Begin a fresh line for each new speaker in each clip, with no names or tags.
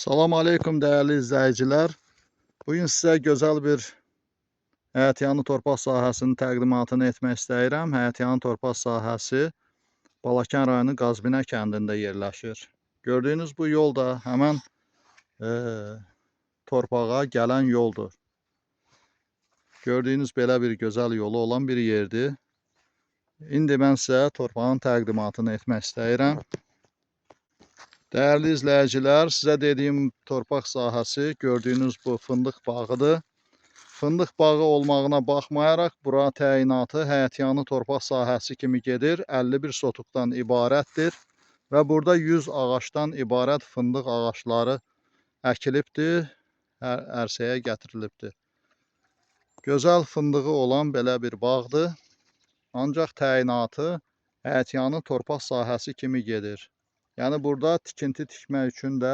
Salam aleykum dəyərli izləyicilər. Bugün sizə gözəl bir həyətyanı torpaq sahəsinin təqdimatını etmək istəyirəm. Həyətyanı torpaq sahəsi Balakən rayonu Qazbinə kəndində yerləşir. Gördüyünüz bu yol da həmən torpağa gələn yoldur. Gördüyünüz belə bir gözəl yolu olan bir yerdir. İndi mən sizə torpağın təqdimatını etmək istəyirəm. Dəyərli izləyicilər, sizə dediyim torpaq sahəsi gördüyünüz bu fındıq bağıdır. Fındıq bağı olmağına baxmayaraq bura təyinatı həyətyanı torpaq sahəsi kimi gedir. 51 sotukdan ibarətdir və burada 100 ağacdan ibarət fındıq ağacları əkilibdir, ərsəyə gətirilibdir. Gözəl fındığı olan belə bir bağdır. Ancaq təyinatı həyətyanı torpaq sahəsi kimi gedir. Yəni burada tikinti tikmək üçün də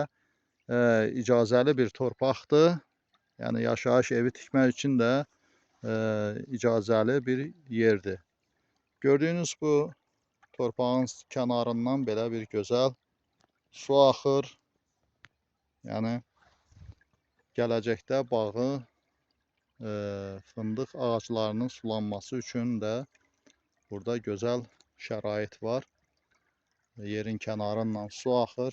icazəli bir torpaqdır. Yəni yaşayış evi tikmək üçün də icazəli bir yerdir. Gördüyünüz bu torpağın kənarından belə bir gözəl su axır. Yəni gələcəkdə bağı fındıq ağaclarının sulanması üçün də burada gözəl şərait var. Yerin kənarından su axır.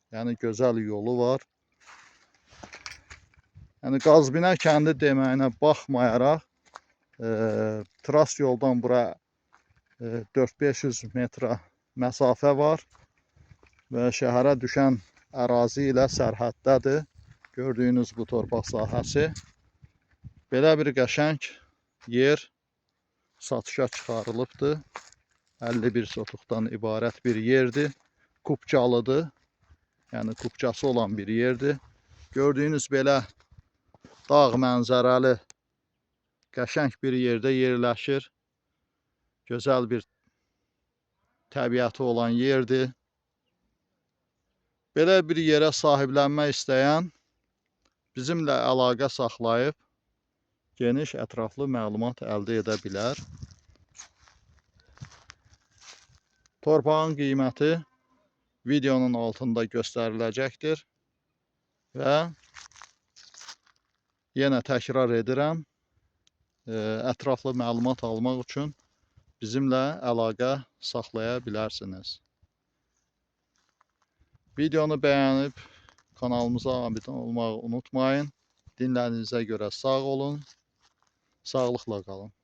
Yəni gözəl yolu var. Yəni Qazbinə kəndi deməyinə baxmayaraq tras yoldan bura 400-500 metrə məsafə var və şəhərə düşən ərazi ilə sərhəddədir. Gördüyünüz bu torpaq sahəsi. Belə bir qəşəng yer satışa çıxarılıbdır. 51 sotukdan ibarət bir yerdir. Kupçalıdır. Yəni kupçası olan bir yerdir. Gördüyünüz belə dağ mənzərəli qəşəng bir yerdə yerləşir. Gözəl bir təbiəti olan yerdir. Belə bir yerə sahiblənmək istəyən bizimlə əlaqə saxlayıb geniş ətraflı məlumat əldə edə bilər. Torpağın qiyməti videonun altında göstəriləcəkdir və yenə təkrar edirəm, ətraflı məlumat almaq üçün bizimlə əlaqə saxlaya bilərsiniz. Videonu bəyənib kanalımıza abunə olmağı unutmayın. Dinlədiyinizə görə sağ olun, sağlıqla qalın.